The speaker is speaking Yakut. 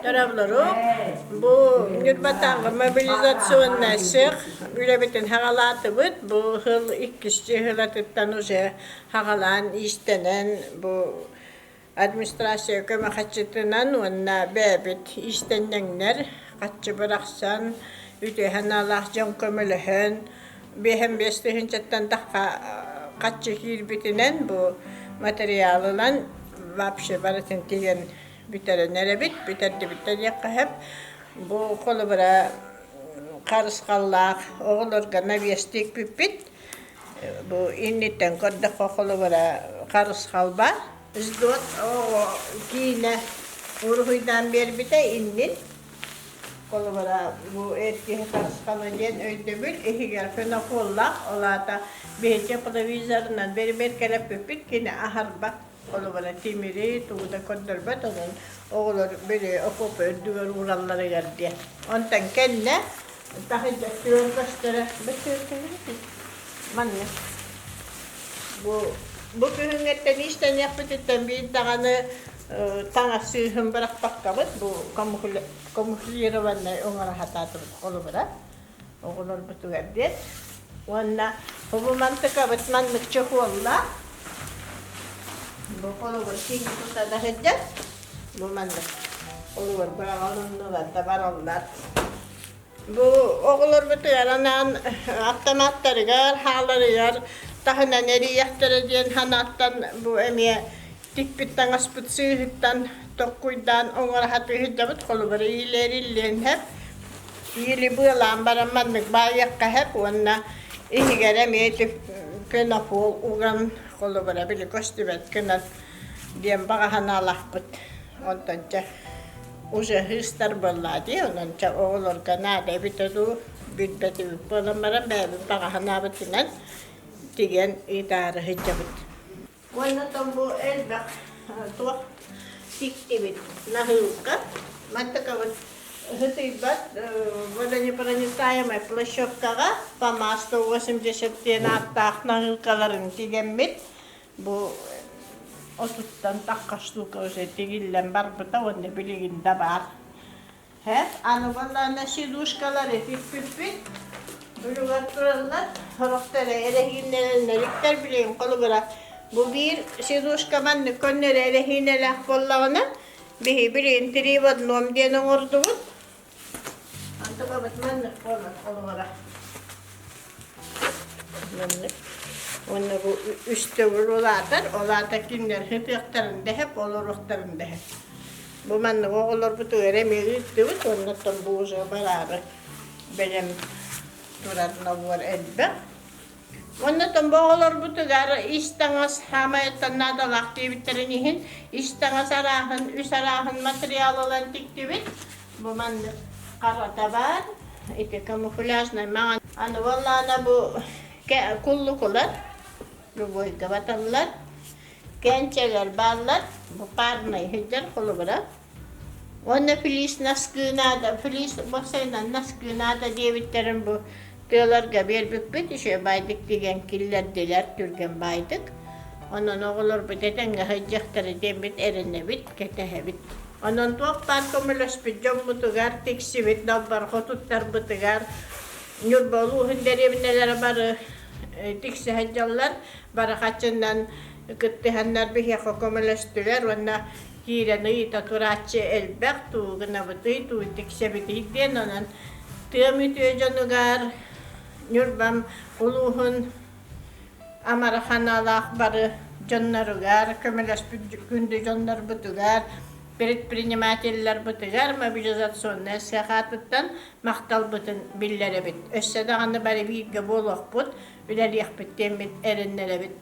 Дорооболору. Бу Ньурбатааҕы мобилизационнай сыах үлэбитин хаҕалаатыбыт. Бу сыл иккис дьыһылатыттан уже хаҕалаан иистэнэн бу администрация көмө хаччытынан уонна бэйэбит иистэнньэҥнэр хаччы бырахсан үтүө санаалаах дьон көмөлөһөн 55 тыһыынчаттан тахха хаччы киирбитинэн бу материалынан вообще барытын тигэн бүтэрэн эрэбит, бүтэрдибит да диэххэ сөп. Бу холобура харысхаллаах оҕолорго навестик бүппүт. Бу инниттэн көрдөххө холобура харысхал баар. Сдот оҕо киинэ уруһуйдаан биэрбитэ иннин. Холобура бу эр киһи харысхала диэн өйдөбүл иһигэр феноколлаах, ол аата биһиги тепловизорынан бэрибиэркэлэппиппит кини аһарбат. Холобура, тимири тугу да көрдөрбөт, онон оҕолор били окуопа үрдүгэр ууралларыгар диэн. Онтон кэннэ таһырдьа түөр көстөрө, маннык. Бу бу күһүҥҥэттэн иистэниэхпититтэн биир даҕаны таҥас сыыһын бырахпаккабыт бу камуфлированнай оҥоро сатаатыбыт холобура оҕолорбутугар диэн. Уонна бу мантыкабыт маннык чехоллаах. Бу холобур киһи тута да сылдьар. Бу маннык холобур быраҕылыннылар да бараллар. Бу оҕолорбутугар анаан автоматтарыгар, хааларыгар таһынан эрийэхтэрэ диэн санааттан бу эмиэ тикпит таҥаспыт сыыһыттан токкуйдаан оҥоро сатыы сылдьабыт. Холобур, иилэриллиэн сөп. Иили быалаан баран маннык баайыахха сөп уонна иһигэр эмиэ ити пенофол уган холобура били көстүбэт гынан диэн баҕа санаалаахпыт. Онтон чэ уже сыыстар буоллаа дии, онон чэ оҕолорго наада эбитэ дуу, билбэтибит буолан баран бэйэбит баҕа санаабытынан тигэн ыытаары сылдьабыт. Уонна бу элбэх туох тиктибит наһыылка. Мантыкабыт сытыйбат водонепроницаемай площадкаҕа ФАМА 180 диэн ааттаах наһыылкаларын тигэммит. Бу отуттан тахха штука уже тигиллэн барбыта уонна билигин да баар. Һэ, аны буоллаҕына сидушкалары тикпиппит. Үлүгэр тураллар, сорохтор эрэһиинэлэннэриктэр билигин холобура бу биир сидушка маннык көннөрү эрэһиинэлээх буоллаҕына, биһи билигин три в одном диэн оҥордубут. Антыбабыт маннык буолар холобура. Маннык. Уонна бу үс төгүл улаатар, ол аата кинилэр сытыахтарын дэһэп, олоруохтарын дэһэп. Бу маннык оҕолорбутугар эмиэ ыыттыбыт уонна оттон бу уже бараары бэлэм турар набор элбэх. Уонна оттон бу оҕолорбутугар ис таҥас хаамайыттан наадалаах диэбиттэрин иһин ис таҥас арааһын, үс арааһын материал ылан тиктибит. Бу маннык харата баар, ити камуфляжнай маҥан. Аны буоллаҕына бу куллукулар, любойга баталлар. Кэнчэлэр бааллар, бу парнай сылдьар холобура. Уонна флис наскыы наада, флис босайынан наскыы наада диэбиттэрин бу тыаларга биэрбиппит, үчүгэй баайдык тигэн киллэрдилэр, түргэн баайдык. Онон оҕолорбут этэҥҥэ сылдьыахтара диэммит эрэнэбит, кэтэһэбит. Онон туох баар көмөлөспүт дьоммутугар, тиксибит далбарҕа туттарбытыгар Ньурба улууһун дэриэбинэлэрэ бары тиксэ сылдьаллар. Бары хаччынан кыттыһаннар биһиэхэ көмөлөстүлэр уонна киирэн ыйыта турааччы элбэх, туу гынабытый, туу тиксэбитий диэн. Онон тыам үтүө дьонугар Ньурбам улууһун амарах аналаах бары дьонноругар, көмөлөспүт күндү дьоннорбутугар, предпринимателлэрбытыгар мобилизационнай сыах аатыттан махталбытын биллэрэбит. Өссө даҕаны бары бииргэ буолуохпут, үлэлиэхпит диэммит эрэннэрэбит.